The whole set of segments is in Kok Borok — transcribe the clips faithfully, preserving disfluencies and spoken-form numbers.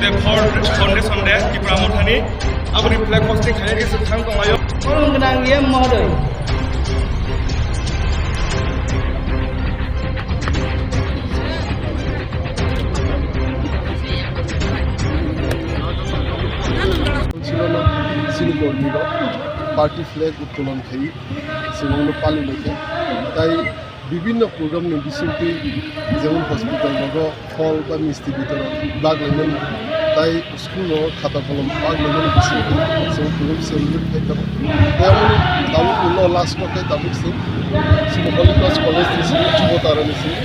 The third foundation day, Tipra Mothani, aboni flag hosting khaina khe swkang tonglaio. Khulum gwnang E M Mohoday. Sini kormi rok party flag uttolon khai, sini pali lekha. Tai bibhinno program ni bisingtwi, jemon hospital rogo phol ba misti bitorok bag laimani, tai school rogo khata kolom bag laimani bisingtwi jemon program celebrate khai tongo. Tei omo tabuk ulo last o khe tabuk se sini Holy Cross College ni sini Jubotara ni sini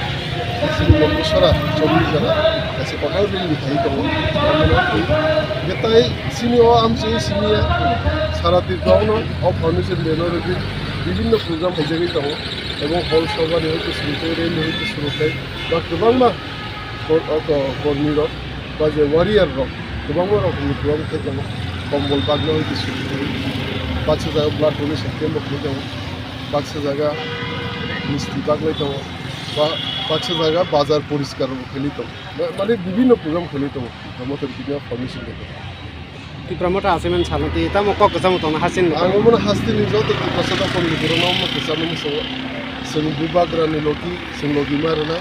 sini Lombusora chowdhury jora kaisa kotor bini khai tongo. Omo no twi betai sini o amchwi sini sara Tripura no o foundation day no rwgwi bibhinno program khaijagwi tongo. Ebo hol sobani hoite suru khe, rally hoite suru khe, ba kwbangma kor-, o ko-, kormi rok, ba je warrior rok, kwbangma rokni program khe tongo. Kombol bagna hoite suru khe, baksa jaga blood donation camp bo khe tongo, baksa jaga misti baglai tongo, ba baksa jaga bazar poriskar bo khailai tongo. Ma-, mane bibhinno program khailai tongo, Tipra Motha ni bini foundation day. Tipra Motha Achievement salno tei tamo kok kwchangma tongna hasin. Ang omono hasteni joto Tiprasa dophani borokno omo kwchangmani chwng, chwng bubagrani logi, chwng logi ma rwna.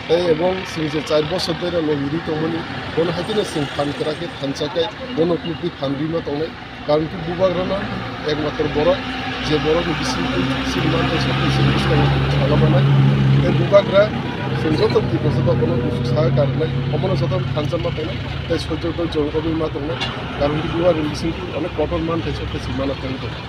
Tei ebong chwng je char bosor dera logi ri tongmani, bono haikhe chwng phan kwrak khe thansa khe bono kwrwtwi phan rima tongnai. Karon khe bubagrano ekmatro borok, je borokni bising twi chini manthai sotwi chini bwskango sala manai. Tei bubagra chwng joto Tiprasa dophano kuchuk sa karwnai, omono joto thansa ma tongnai. Tei soichok tei chong kobwi ma tongnai, karon khe bubagrani bisingtwi onek kotor manthai sotwi se mana thangwi tongo.